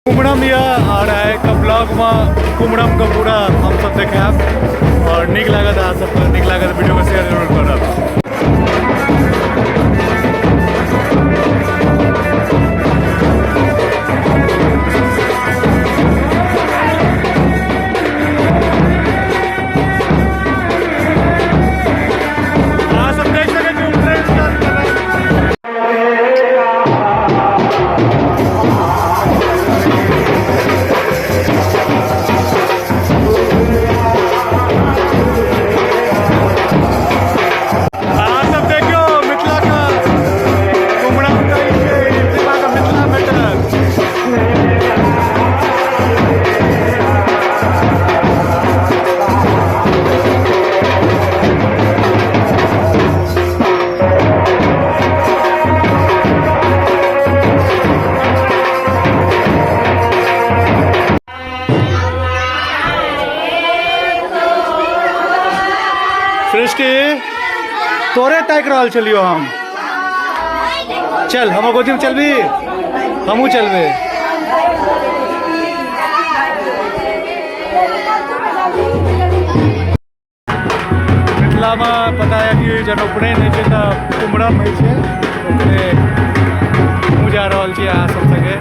कुमरम यऽ आओर आइके ब्लॉगमे कुमरमके पूरा हमसब देखायब आओर नीक लागत अहाँ सबके नीक लागत वीडियोके शेयर जरूर करब। अहाँ सब देख सकै छी उपनयन संस्कार। अहाँ सब देखियौ मिथिला के कुमरम कहै छै मिथिला के मिथिला भेटल। सृष्टि तोरे ताकि रहल छलियौ हम। चल हमर गोदीमे चलबी, हमहूँ चलबै। मिथिलामे पता यऽ कि जब उपनयन होइ छै तऽ कुमरम होइ छै, ओकरे हमहूँ जा रहल छी अहाँ सब संगे।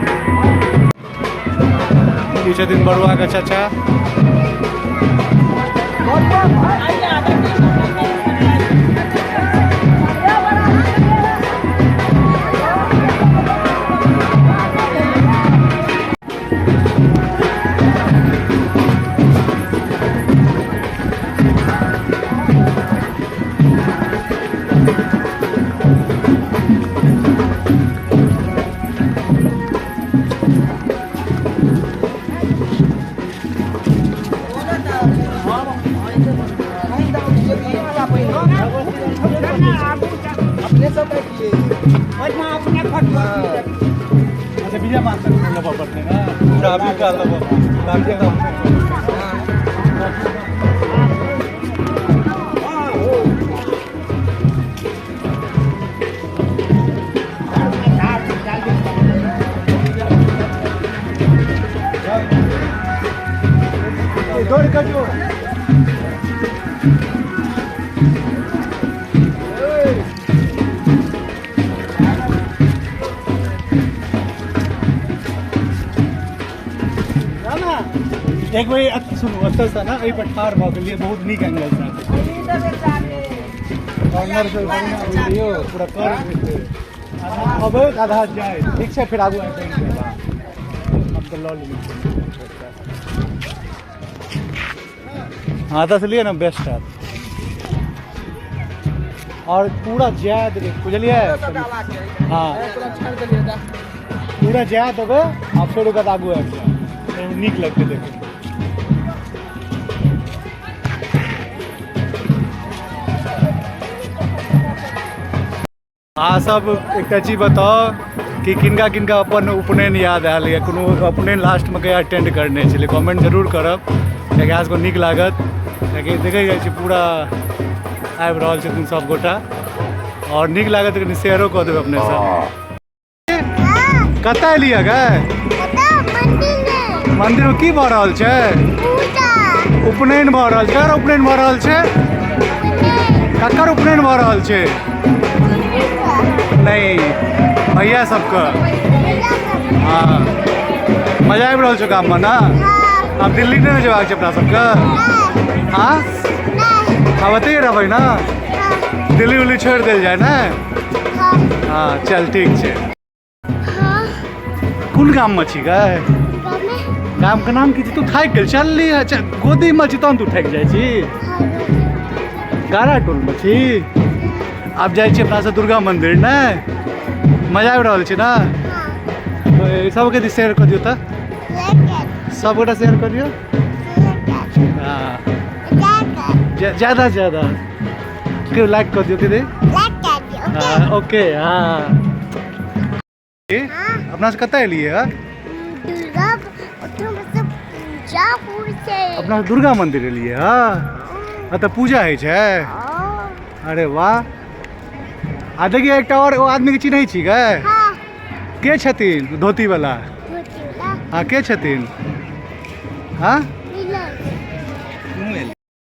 ई छथिन बरुआके चाचा। अच्छा बीजा मार लेबऽ पड़तै ने चाबी का लेबऽ चाबी का। दौड़ कऽ जो। एक बेर सुनू, एतऽसँ ने एहि पर ठाढ़ भऽ गेलियै, बहुत नीक एंगलसँ कॉर्नर से बढ़िआँ बुझलियौ, पूरा कर आधा अबैत आधा जाइत। ठीक छै, फेर आगू आबि जायब। हम तऽ लऽ लेली। हाँ एतऽसँ लिअ ने, बेस्ट हैत। आओर पूरा जाय देबै, बुझलियै? हाँ पूरा जाय देबै आ फेर ओकर आगू आबि जायब, नीक लगतै देखैमे। अहाँ सब एकटा चीज बताउ कि किनका किनका अपन उपनयन याद आयल या कोनो उपनयन लास्टमे कहिया अटेंड करने छलियै, कमेंट जरूर करब, कियाकि अहाँ सबके नीक लागत। कियाकि देखै जाइ छी पूरा आबि रहल छथिन सब गोटा आओर नीक लागत कनि शेयरो कऽ देबै अपने सब। कतऽ एलियै गे? मंदिर में की भऽ रहल छै? उपनयन भऽ रहल छै। ककर उपनयन भऽ रहल छै? ककर उपनयन भऽ रहल छै? नहि, भैया सबके। हँ मजा आबि रहल छौ गाममे ने? आब दिल्ली नहि ने जेबाक छै अपना सबके? हाँ आब एतहि रहबै ने, दिल्ली उल्ली छोड़ि देल जाय ने? हाँ चल ठीक छै। कोन गाममे छी गै? गामके नाम की छै? तू थाकि गेल चलली। अच्छा गोदीमे छी तहन तू थाकि जाइ छी। गारा टोलमे छी। आब जाइ छी अपना सब दुर्गा मंदिर ने, मजा आबि रहल छै ने? सबके शेयर कऽ दियौ तऽ, सबगोटा शेयर कऽ दियौ। हाँ ज्यादा ज्यादा क्यों लाइक कर दियो दीदी। लाइक कर दियो। ओके। हाँ। अपना से कतऽ एलियै हँ? दुर्गा ओहिठाम पूजा होइ छै। अपना सब दुर्गा मंदिर एलियै हँ? एतऽ पूजा होइ छै? अरे वाह। आ देखियौ एकटा आओर ओ आदमीके चिन्है छी गै? हाँ। के छथिन धोती वाला? धोती वाला। हाँ, के छथिन? हाँ? मिलन।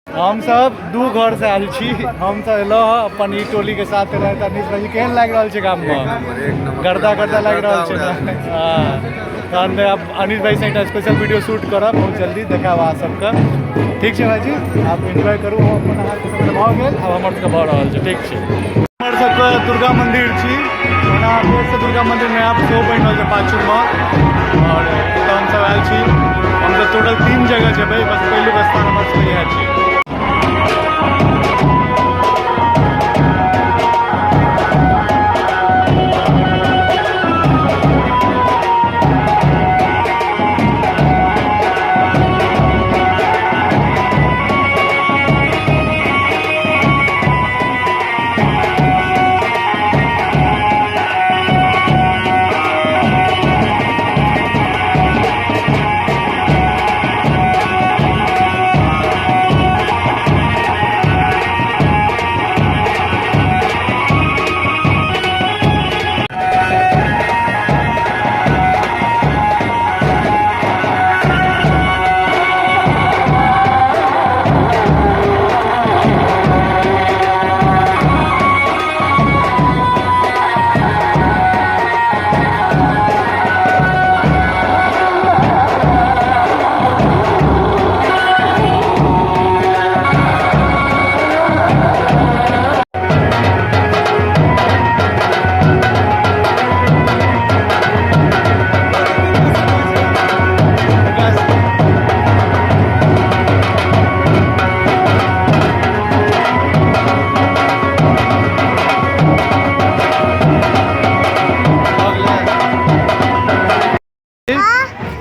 हम सब दू घर से आयल छी। हम सब एलहुँ हँ अपन ई टोली के साथ एलहुँ। तऽ अनीश भाईजी, केहन लागि रहल छै गाम मे? एक नंबर, एक नंबर। गर्दा गर्दा लागि रहल छै गर्दा ने? हाँ। तहन आब अनीश भाई से एकटा स्पेशल वीडियो शूट करब, बहुत जल्दी देखायब अहाँ सबके। ठीक छै भाईजी, आप एन्जॉय करू। अपन अहाँके सबके भऽ गेल, आब हमर सबके भऽ रहल छै। ठीक छै। हमर सबके दुर्गा मंदिर छी। ओना फेरसँ दुर्गा मंदिर नया सेहो बनि रहल छै पाछूमे, आओर एतऽ हमसब आयल छी। हमसब टोटल 3 जगह जेबै, बस पहिलुक स्थान हमर सबके इएह छै।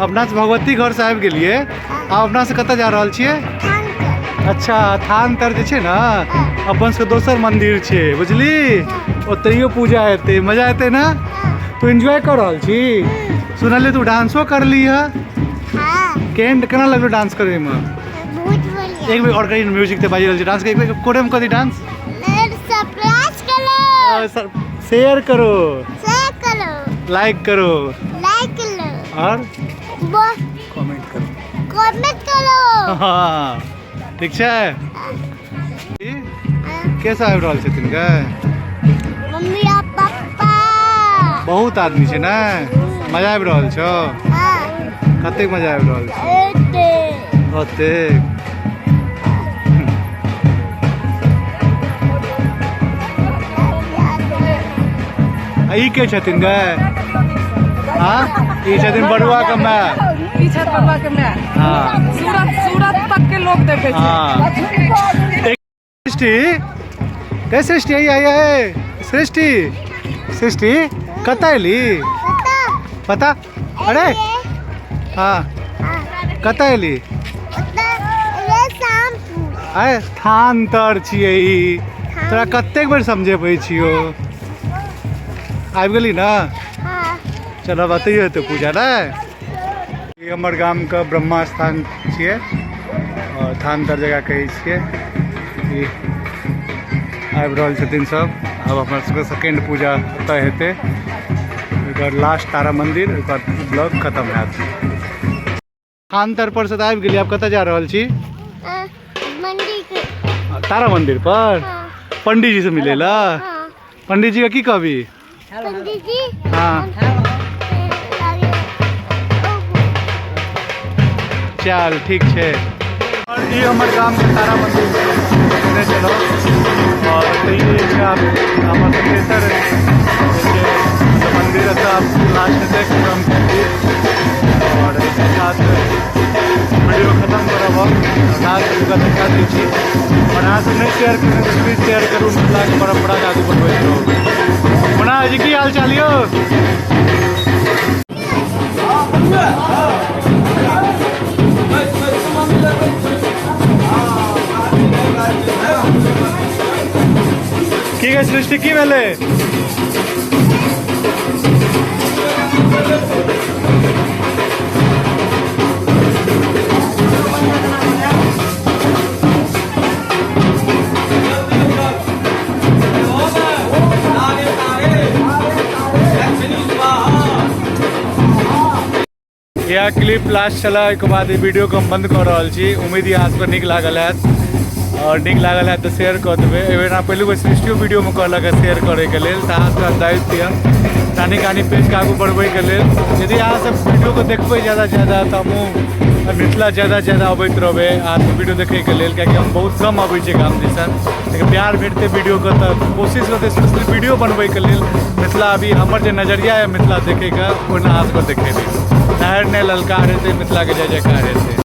अपना से भगवती घर से आबि गेलियै, आब अपना से कतऽ जा रहल छियै? अच्छा, थान तर जे छै ने अपन सबके दोसर मंदिर छै, बुझली? ओतहियो पूजा हेतै, मजा एतै ने? तू एन्जॉय कऽ रहल छी? सुनलियै तू डांसो करली हँ? केहन केना लगलो डांस करैमे? बहुत बढ़िया। एक बेर आओर कही, म्यूजिक तऽ बाजि रहल छै, डांस एक बेर कोरेमे कऽ दी डांस। सरप्राइज करो, शेयर करो, शेयर करो, लाइक करो, लाइक करो, और कमेंट करो, कमेंट करो। हाँ, ठीक छै। के सब आबि रहल छथिन गे? मम्मी आ पापा। बहुत आदमी छै ने? मजा आबि रहल छौ? हाँ। कतेक मजा आबि रहल छौ? एते। ओतेक। आ ई के छथिन गे? हाँ, ई छथिन बड़ुआ के my. ई छथि बड़ुआ के my. हाँ। सूरत, सूरत तक के लोग देखे छै। हाँ। सृष्टि, गे सृष्टि, आई आई आई सृष्टि, सृष्टि कतऽ एली? पता। पता? अरे हाँ, कतऽ एली? अरे थान तर छियै ई, तोरा कतेक बेर समझेबै छियौ? आबि गेली ने? चल बतैयो हेतै पूजा ने। ई हमर गामके ब्रह्मा स्थान छियै और थान तर जगह कहै छियै। ई आबि रहल छथिन सब। आब हमर सबके सेकेंड पूजा ओतऽ हेतै, ओकर लास्ट तारा मंदिर, ओकर ब्लॉग खत्म हैत। थान तर पर से तऽ आबि गेलियै, आब कतऽ जा रहल छी? मंदिर के। तारा मंदिर पर? हाँ। पंडीजी से मिले ला? हाँ। पंडीजी के की कहबी? पंडीजी। हाँ। चल ठीक छै। और ई हमर गाम के तारा मंदिर छै, चलो। और ई छै हमर तेसर मंदिर, एतऽ लास्ट हेतै मंदिर, और एहिके साथ वीडियो खत्म करब हम। लास्ट हुनका देखा दै छी। और अहाँ सब नहि शेयर केने तऽ प्लीज शेयर करू, मिथिलाके परम्पराके आगू बढ़बैत रहू। मुन्ना जी की हाल चाल यौ? की गे सृष्टि, की भेलै? इएह क्लिप लास्ट छलै। ओहिके बाद ई वीडियोके हम बंद कऽ रहल छी। उम्मीद यऽ अहाँ सबके नीक लागल हैत, आओर नीक लागल हैत तऽ शेयर कऽ देबै। एहि बेर पहिलुक बेर सृष्टियो वीडियोमे कहलक हँ शेयर करैके लेल, तऽ अहाँ सबके दायित्व यऽ नानी कहानी पेजके आगू बढ़बैके लेल। यदि अहाँ सब वीडियोके देखबै ज्यादासँ ज्यादा तऽ हमहूँ मिथिला ज्यादासँ ज्यादा अबैत रहबै अहाँके वीडियो देखैके लेल, कियाकि हम बहुत कम अबै छियै गाम दिसन। लेकिन प्यार भेटतै वीडियोके तऽ कोशिश रहतै स्पेशली वीडियो बनबैके लेल। मिथिला अभी हमर जे नजरिया यऽ मिथिला देखैके, ओहिना अहाँ सबके देखेबै। नहर नहि ललकार हेतै, मिथिलाके जय जयकार हेतै।